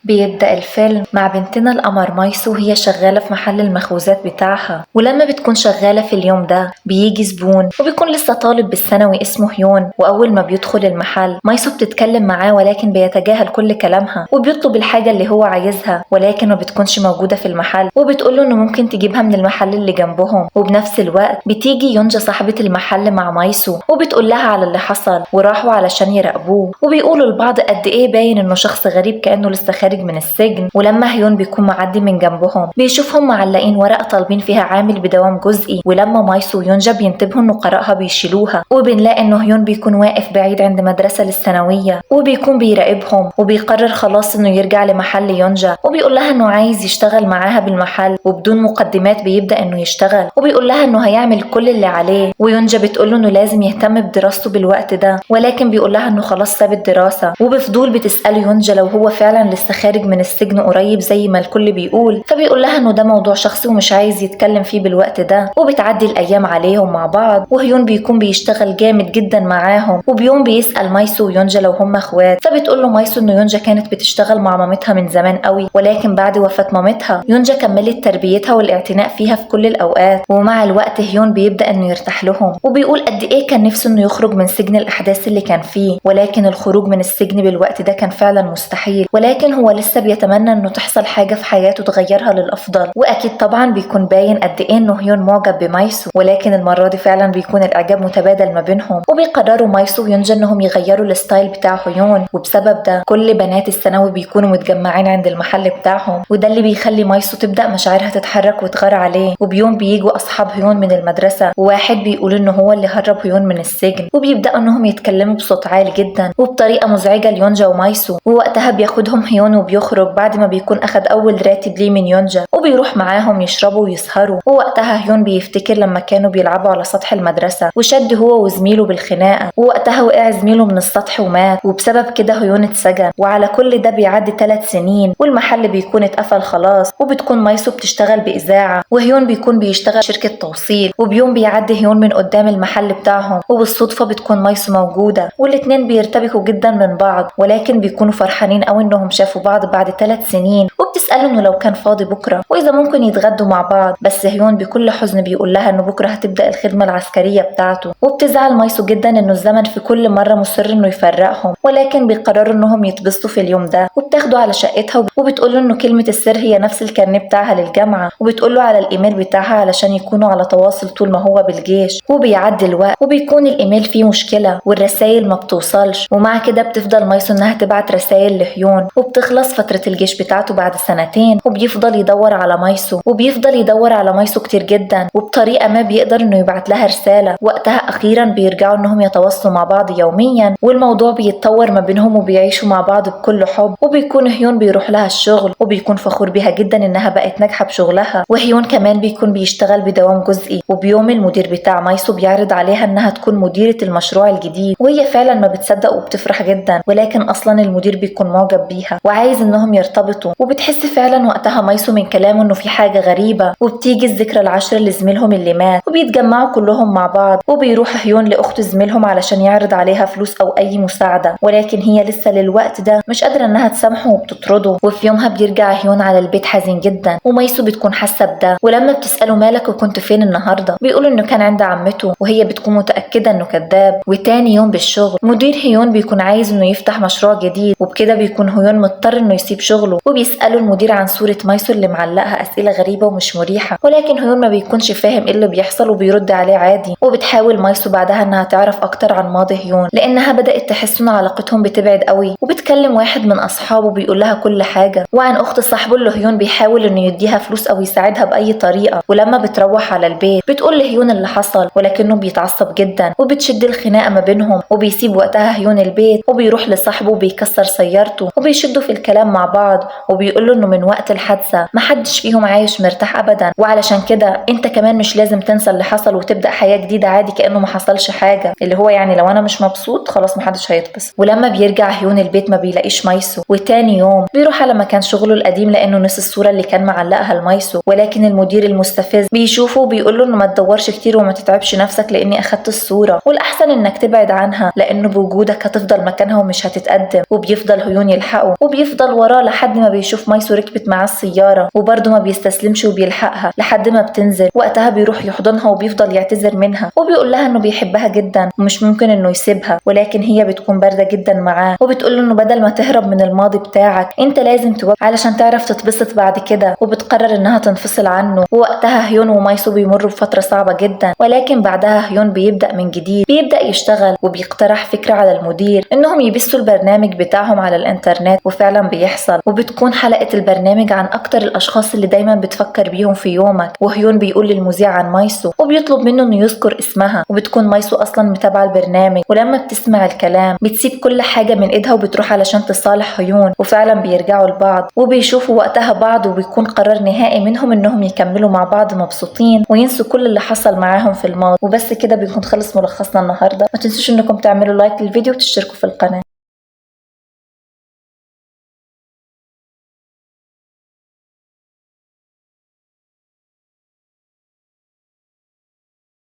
بيبدأ الفيلم مع بنتنا القمر مايسو وهي شغالة في محل المخبوزات بتاعها، ولما بتكون شغالة في اليوم ده بيجي زبون وبيكون لسه طالب بالثانوي اسمه هيون. وأول ما بيدخل المحل مايسو بتتكلم معاه، ولكن بيتجاهل كل كلامها وبيطلب الحاجة اللي هو عايزها، ولكن ما بتكونش موجودة في المحل، وبتقوله إنه ممكن تجيبها من المحل اللي جنبهم. وبنفس الوقت بتيجي يونجا صاحبة المحل مع مايسو وبتقول لها على اللي حصل، وراحوا علشان يراقبوه، وبيقولوا لبعض قد إيه باين إنه شخص غريب كأنه لسه خارج من السجن. ولما هيون بيكون معدي من جنبهم بيشوفهم معلقين ورقة طالبين فيها عامل بدوام جزئي، ولما مايسو ويونجا بينتبهوا إنه قرأها بيشيلوها، وبنلاقي إنه هيون بيكون واقف بعيد عند مدرسة للثانوية وبيكون بيراقبهم، وبيقرر خلاص إنه يرجع لمحل يونجا، وبيقول لها إنه عايز يشتغل معاها بالمحل، وبدون مقدمات بيبدأ إنه يشتغل، وبيقول لها إنه هيعمل كل اللي عليه. ويونجا بتقول له إنه لازم يهتم بدراسته بالوقت ده، ولكن بيقول لها إنه خلاص ساب الدراسة. وبفضول بتسأله يونجا لو هو فعلا لسه خارج من السجن قريب زي ما الكل بيقول، فبيقول لها إنه ده موضوع شخصي ومش عايز يتكلم فيه بالوقت ده. وبتعدي الأيام عليهم مع بعض، وهيون بيكون بيشتغل جامد جدا معاهم. وبيوم بيسأل مايسو ويونجا لو هم اخوات، فبتقول له مايسو إنه يونجا كانت بتشتغل مع مامتها من زمان قوي، ولكن بعد وفاة مامتها يونجا كملت تربيتها والاعتناء فيها في كل الأوقات. ومع الوقت هيون بيبدأ إنه يرتاح لهم، وبيقول قد إيه كان نفسه إنه يخرج من سجن الأحداث اللي كان فيه، ولكن الخروج من السجن بالوقت ده كان فعلا مستحيل، ولكن هو لسه بيتمنى إنه تحصل حاجة في حياته تغيرها للأفضل. وأكيد طبعا بيكون باين قد إيه إنه هيون معجب بمايسو، ولكن المرة دي فعلا بيكون الإعجاب متبادل ما بينهم. وبيقرروا مايسو ويونجا إنهم يغيروا ال style بتاع هيون، وبسبب ده كل بنات الثانوي بيكونوا متجمعين عند المحل بتاعهم، وده اللي بيخلي مايسو تبدأ مشاعرها تتحرك وتغار عليه. وبيوم بيجوا أصحاب هيون من المدرسة، وواحد بيقول إنه هو اللي هرب هيون من السجن، وبيبدأوا إنهم يتكلموا بصوت عالي جدا وبطريقة مزعجة ليونجا ومايسو. ووقتها بياخدهم هيون وبيخرج بعد ما بيكون أخد أول راتب ليه من يونجا، وبيروح معاهم يشربوا ويسهروا. ووقتها هيون بيفتكر لما كانوا بيلعبوا على سطح المدرسة وشد هو وزميله بالخناقة، ووقتها وقع زميله من السطح ومات، وبسبب كده هيون اتسجن. وعلى كل ده بيعدي 3 سنين والمحل بيكون اتقفل خلاص، وبتكون مايسو بتشتغل بإذاعة وهيون بيكون بيشتغل شركة توصيل. وبيوم بيعدي هيون من قدام المحل بتاعهم، وبالصدفة بتكون مايسو موجودة، والاتنين بيرتبكوا جدا من بعض، ولكن بيكونوا فرحانين قوي انهم شافوا بعض بعد 3 سنين. وبتسأله انه لو كان فاضي بكرة واذا ممكن يتغدوا مع بعض، بس هيون بكل حزن بيقول لها انه بكرة هتبدأ الخدمة العسكرية بتاعته. وبتزعل مايسو جدا انه الزمن في كل مرة مصر انه يفرقهم، ولكن بيقرروا انهم يتبسطوا في اليوم ده. وبتاخده على شقتها وبتقول له انه كلمة السر هي نفس الكارنيه بتاعها للجامعة، وبتقول له على الايميل بتاعها علشان يكونوا على تواصل طول ما هو بالجيش. وبيعدي الوقت وبيكون الايميل فيه مشكلة والرسائل ما بتوصلش، ومع كده بتفضل مايسو انها تبعت رسائل لهيون. وبتخلص فترة الجيش بتاعته بعد 2 سنين، وبيفضل يدور على مايسو، وبيفضل يدور على مايسو كتير جدا، وبطريقة ما بيقدر انه يبعت لها رسالة. وقتها اخيرا بيرجعوا انهم يتواصلوا مع بعض يوميا، والموضوع بيتطور ما بينهم وبيعيشوا مع بعض بكل حب. وبيكون هيون بيروح لها الشغل وبيكون فخور بيها جدا انها بقت ناجحة بشغلها، وهيون كمان بيكون بيشتغل بدوام جزئي. وبيوم المدير بتاع مايسو بيعرض عليها انها تكون مديرة المشروع الجديد، وهي فعلا ما بتصدق وبتفرح جدا، ولكن اصلا المدير بيكون معجب بيها وعايز انهم يرتبطوا. وبتحس فعلا وقتها مايسو من كلامه انه في حاجة غريبة. وبتيجي الذكرى العشرة لزميلهم اللي مات، وبيتجمعوا كلهم مع بعض، وبيروح هيون لاخت زميلهم علشان يعرض عليها فلوس او اي مساعدة، ولكن هي لسه للوقت ده مش قادرة انها تسامحه وبتطرده. وفي يومها بيرجع هيون على البيت حزين جدا، ومايسو بتكون حاسة بده. ولما بتسأله مالك وكنت فين النهارده، بيقول انه كان عند عمته، وهي بتكون متأكدة انه كذاب. وتاني يوم بالشغل مدير هيون بيكون عايز انه يفتح مشروع جديد، وبكده بيكون هيون مضطر انه يسيب شغله. وبيسأله المدير عن صورة مايسو اللي معلقها اسئلة غريبة ومش مريحة، ولكن هيون ما بيكونش فاهم ايه اللي بيحصل وبيرد عليه عادي. وبتحاول مايسو بعدها انها تعرف اكتر عن ماضي هيون، لانها بدأت تحس ان علاقتهم بتبعد قوي. وبتكلم واحد من اصحابه بيقول لها كل حاجة، وعن اخت صاحبه اللي هيون بيحاول انه يديها فلوس او يساعدها باي طريقة. ولما بتروح على البيت بتقول لهيون اللي حصل، ولكنه بيتعصب جدا وبتشد الخناقة ما بينهم. وبيسيب وقتها هيون البيت وبيروح لصاحبه وبيكسر سيارته، وبيشدوا في الكلام مع بعض، وبيقول له انه من وقت الحادثة محدش فيهم عايش مرتاح ابدا، وعلشان كده انت كمان مش لازم تنسى اللي حصل وتبدأ حياة جديدة عادي كأنه ما حصلش حاجة، اللي هو يعني لو انا مش مبسوط خلاص محدش هيتبسط. ولما بيرجع هيون البيت ما بيلاقيش مايسو، وتاني يوم بيروح على مكان شغله القديم لانه نسي الصورة اللي كان معلقها لمايسو، ولكن المدير المستفز بيشوفه وبيقول له انه ما تدورش كتير وما تتعبش نفسك لاني اخدت الصورة، والاحسن انك تبعد عنها لانه بوجودك هتفضل مكانها ومش هتتقدم. وبيفضل هيون يلحقه وبيفضل وبيفضل وراه لحد ما بيشوف مايسو ركبت معاه السيارة، وبرضه ما بيستسلمش وبيلحقها لحد ما بتنزل. وقتها بيروح يحضنها وبيفضل يعتذر منها وبيقول لها انه بيحبها جدا ومش ممكن انه يسيبها، ولكن هي بتكون باردة جدا معاه وبتقول له انه بدل ما تهرب من الماضي بتاعك انت لازم تواجه علشان تعرف تتبسط بعد كده، وبتقرر انها تنفصل عنه. ووقتها هيون ومايسو بيمروا بفترة صعبة جدا، ولكن بعدها هيون بيبدأ من جديد، بيبدأ يشتغل وبيقترح فكرة على المدير انهم يبثوا البرنامج بتاعهم على الانترنت، وفعلا بيحصل. وبتكون حلقة البرنامج عن اكتر الاشخاص اللي دايما بتفكر بيهم في يومك، وهيون بيقول للمذيع عن مايسو وبيطلب منه انه يذكر اسمها، وبتكون مايسو اصلا متابعة البرنامج، ولما بتسمع الكلام بتسيب كل حاجة من ايدها وبتروح علشان تصالح هيون، وفعلا بيرجعوا لبعض وبيشوفوا وقتها بعض، وبيكون قرار نهائي منهم انهم يكملوا مع بعض مبسوطين وينسوا كل اللي حصل معاهم في الماضي. وبس كده بيكون خلص ملخصنا النهارده. ما تنسوش انكم تعملوا لايك للفيديو وتشتركوا في القناة.